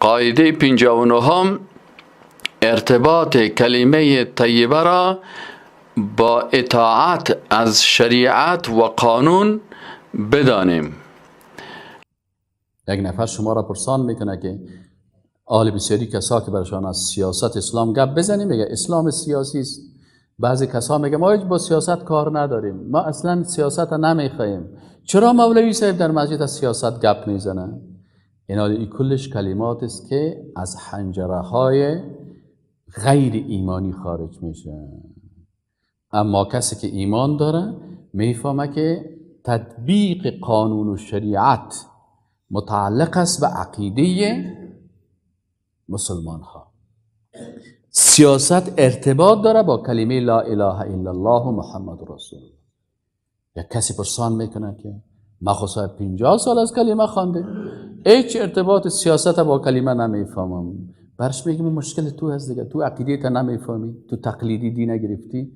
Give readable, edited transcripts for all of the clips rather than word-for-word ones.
قاعده 59، ارتباط کلمه طیبه را با اطاعت از شریعت و قانون بدانیم. یک نفر شما را پرسان میکنه که اهل بسیاری کسا که برشان از سیاست اسلام گپ بزنیم، میگه اسلام سیاسی است. بعضی کسا میگه ما هیچ با سیاست کار نداریم، ما اصلا سیاست نمیخواهیم، چرا مولوی صاحب در مسجد از سیاست گپ میزنه؟ اینا ای کلش کلمات است که از حنجره های غیر ایمانی خارج میشه. اما کسی که ایمان داره میفهمه که تطبیق قانون و شریعت متعلق است به عقیده مسلمان ها. سیاست ارتباط داره با کلمه لا اله الا الله و محمد رسول الله. یک کسی پرسان میکنه که ما خو صاحب 50 سال از کلمه خوانده، هیچ ارتباط سیاست با کلمه نمیفهمم. برش میگیم مشکل تو هست دیگه، تو عقیده تا نمیفهمی، تو تقلیدی دین گرفتی.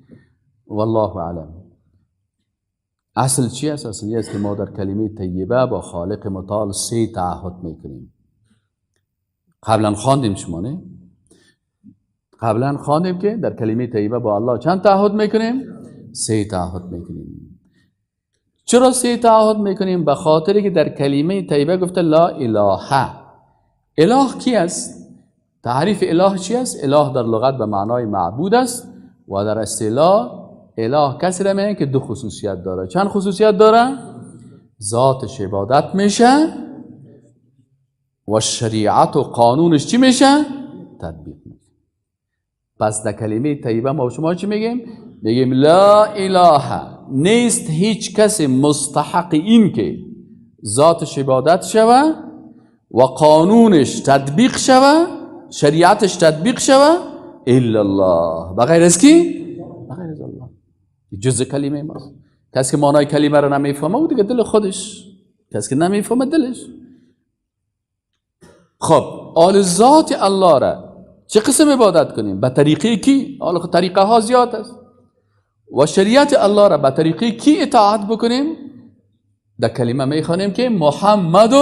والله اعلم. اصل چی است؟ اصل است که ما در کلمه طیبه با خالق متعال سه تعهد میکنیم. قبلا خواندیم شما نه؟ قبلا خواندیم که در کلمه طیبه با الله چند تعهد میکنیم؟ سه تعهد میکنیم. چرا سه تعهد میکنیم؟ به خاطر که در کلمه طیبه گفته لا اله. اله کی است؟ تعریف اله چی است؟ اله در لغت به معنای معبود است و در اصطلاح اله کسی را میگن که دو خصوصیت داره. چند خصوصیت داره؟ ذاتش عبادت میشه و شریعت و قانونش چی میشه؟ تطبیق میشه. پس در کلمه طیبه ما شما چی میگیم؟ میگیم لا اله، نیست هیچ کسی مستحق این که ذاتش عبادت شوه و قانونش تطبیق شوه، شریعتش تطبیق شوه، الا الله، بغیر از کی؟ بغیر از الله. جزء کلمه ماست. کسی که معنای کلمه رو نمیفهمه او دیگه دل خودش، کسی که نمیفهمه دلش. خب آل ذات الله را چه قسم عبادت کنیم؟ به طریقه کی؟ حالا خب طریقه ها زیاد است. و شریعت الله را به طریقه کی اطاعت بکنیم؟ در کلمه میخوانیم که محمد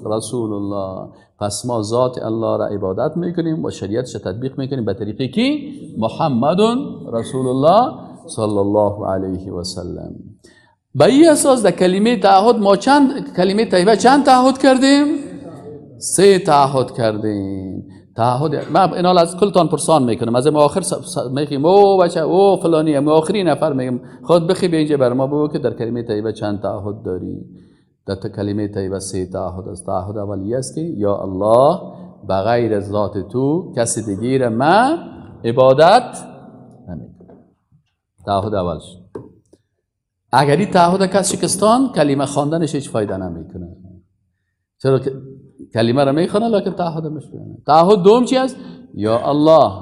رسول الله. پس ما ذات الله را عبادت میکنیم و شریعتش تطبیق میکنیم به طریقه کی؟ محمد رسول الله صلی الله علیه و سلم. به این اساس در کلمه تعهد ما چند کلمه طیبه چند تعهد کردیم؟ سه تعهد کردیم. تعهد ما اینا از کلتان پرسان میکنم، از ما آخر میگیم او بچه او فلانی، ما آخری نفر میگم خود بخی به اینجا بر ما بگو که در کلمه طیبه چند تعهد داری. در کلمه طیبه سه تعهد است. تعهد اولی است که یا الله بغیر از ذات تو کسی دیگه ما عبادت نمیکنم. تعهد اولش. اگر این تعهد کس شکستان، کلمه خواندنش هیچ فایده نمیکنه. چرا که کلمه را میخوانه لکن تعهد میشکنه. تعهد دوم چی است؟ یا الله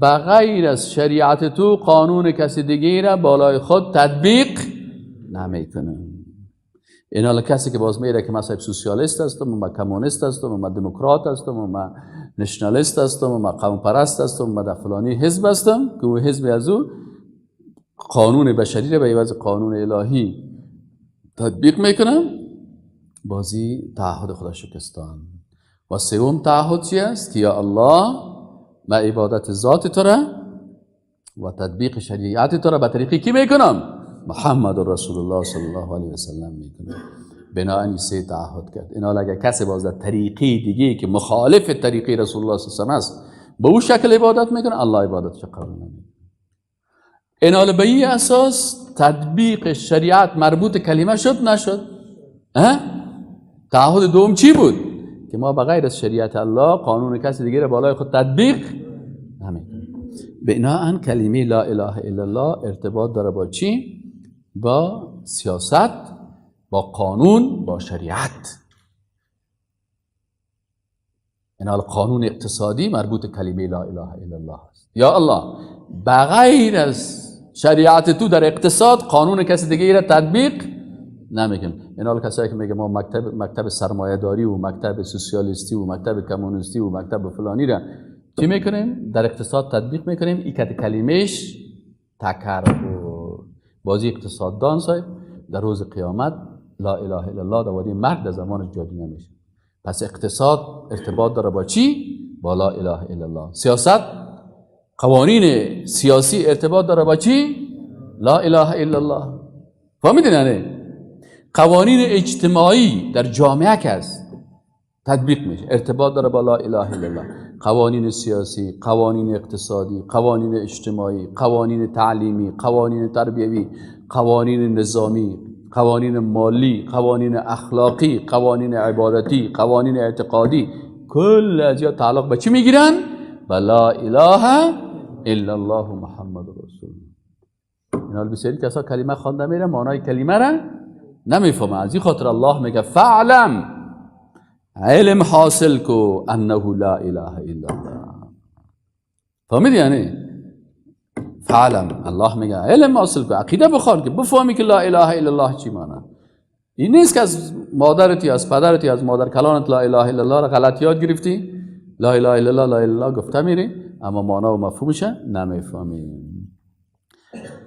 بغیر از شریعت تو قانون کسی دیگه را بالای خود تطبیق نمیکنه. این حالا کسی که باز میره که من سوسیالیست هستم، من کمونیست هستم، من دموکرات هستم، من nationalist هستم، من قوم پرست هستم، من در فلانی حزب هستم، که او حزب از او قانون بشری را به عوض قانون الهی تطبیق میکنه، بازی تعهد خدا شکستان. و سوم تعهد چی است؟ که یا الله ما عبادت ذات تو را و تطبیق شریعت تو را به طریقی کی میکنم؟ محمد رسول الله صلی الله علیه و سلم میکنم. بنابراین سه تعهد کرد. اینا اگر کسی باز در طریقی دیگه که مخالف طریقی رسول الله صلی الله علیه و است به او شکل عبادت میکنه، الله عبادتش قبول نمیکنه. اینا به این اساس تطبیق شریعت مربوط کلمه شد نشد؟ تعهد دوم چی بود؟ که ما بغیر از شریعت الله قانون کسی دیگه را بالای خود تطبیق نمیکنیم. بناءً کلمه لا اله الا الله ارتباط داره با چی؟ با سیاست، با قانون، با شریعت. این قانون اقتصادی مربوط کلمه لا اله الا الله است. یا الله بغیر از شریعت تو در اقتصاد قانون کسی دیگه را تطبیق نمیکنیم. این حال کسایی که میگه ما مکتب سرمایه داری و مکتب سوسیالیستی و مکتب کمونیستی و مکتب فلانی را چی میکنیم؟ در اقتصاد تطبیق میکنیم. این کت کلمهش تکر بازی اقتصاددان صاحب در روز قیامت لا اله الا الله در وادی مرگ در زمان جاری نمیشه. پس اقتصاد ارتباط داره با چی؟ با لا اله الا الله. سیاست، قوانین سیاسی ارتباط داره با چی؟ لا اله الا الله. فهمیدین؟ یعنی قوانین اجتماعی در جامعه که است تطبیق میشه، ارتباط داره با لا اله الا الله. قوانین سیاسی، قوانین اقتصادی، قوانین اجتماعی، قوانین تعلیمی، قوانین تربیوی، قوانین نظامی، قوانین مالی، قوانین اخلاقی، قوانین عبادتی، قوانین اعتقادی، کل از یا تعلق به چی میگیرن؟ به لا اله الا الله محمد رسول الله. اینا بسیاری کسا کلمه خوانده میره، معنای کلمه را نمیفهمه. از این خاطر الله میگه فاعلم، علم حاصل کو، انه لا اله الا الله. فهمیدی؟ یعنی فاعلم، الله میگه علم حاصل کو، عقیده بخوان که بفهمی که لا اله الا الله چی معنی. این نیست که از مادرتی، از پدرتی، از مادر کلانت لا اله الا الله را غلط یاد گرفتی، لا اله الا الله، لا اله الا الله گفته میری، اما معنا و مفهومش نمیفهمی.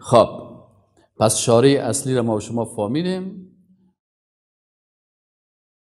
خب، پس شارع اصلی را ما و شما فهمیدیم.